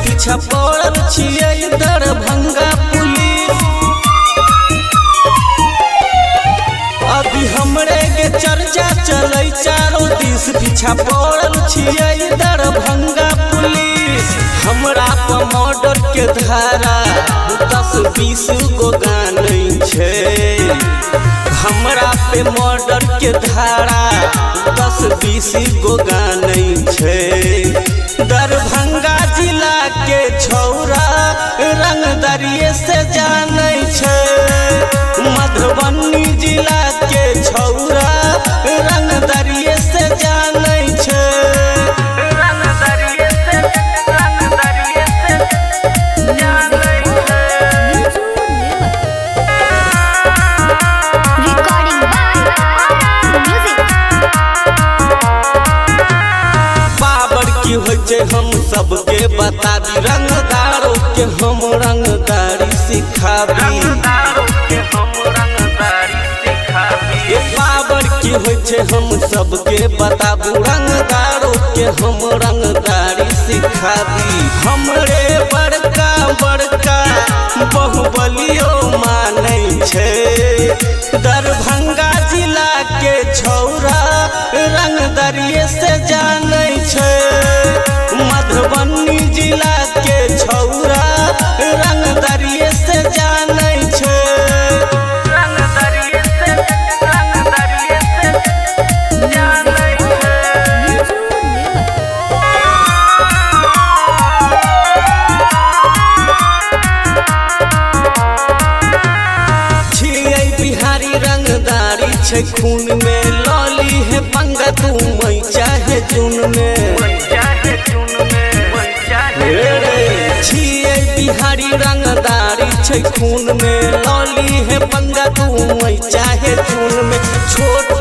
पीछा पड़ल छियै दरभंगा पुलिस। अभी हमरे के चर्चा चलै चारों दिस, पीछा पड़ल छियै दरभंगा पुलिस। हमरा पर मर्डर के धारा 10-20 गो गानै छै। हमरा पे मर्डर के धारा 10-20 गो गानै छै। दरभंगा जिला के छौरा रंगदारिये से जानै छै। मधुबनी जिला के छौरा रंगदारिये से जानै छै। रंगदारिये से, रंगदारिये से जानै छै। Recording by Music. Power की होइ छै हम सबके बताबी, रंगदारों के हम रंगदारी सिखाबी। ये पावर की होइ छै हम सबके बताबू, रंगदारों के हम रंगदारी सिखाबी। हमरे बड़का बड़का बाहुबलियो मानै छै। दरभंगा जिला के छौरा रंगदारिये से जानै छै। मधुबनी जिला के छौरा रंगदारिये से जानै छै। रंगदारिये से, रंगदारिये से जानै छै। छियै बिहारी रंगदारी छै खून में, लॉली है पंगा तू मैं चाहे चुन में। छियै बिहारी रंगदारी छै खून में, लॉली है पंगा तू मैं चाहे चुन में। छोट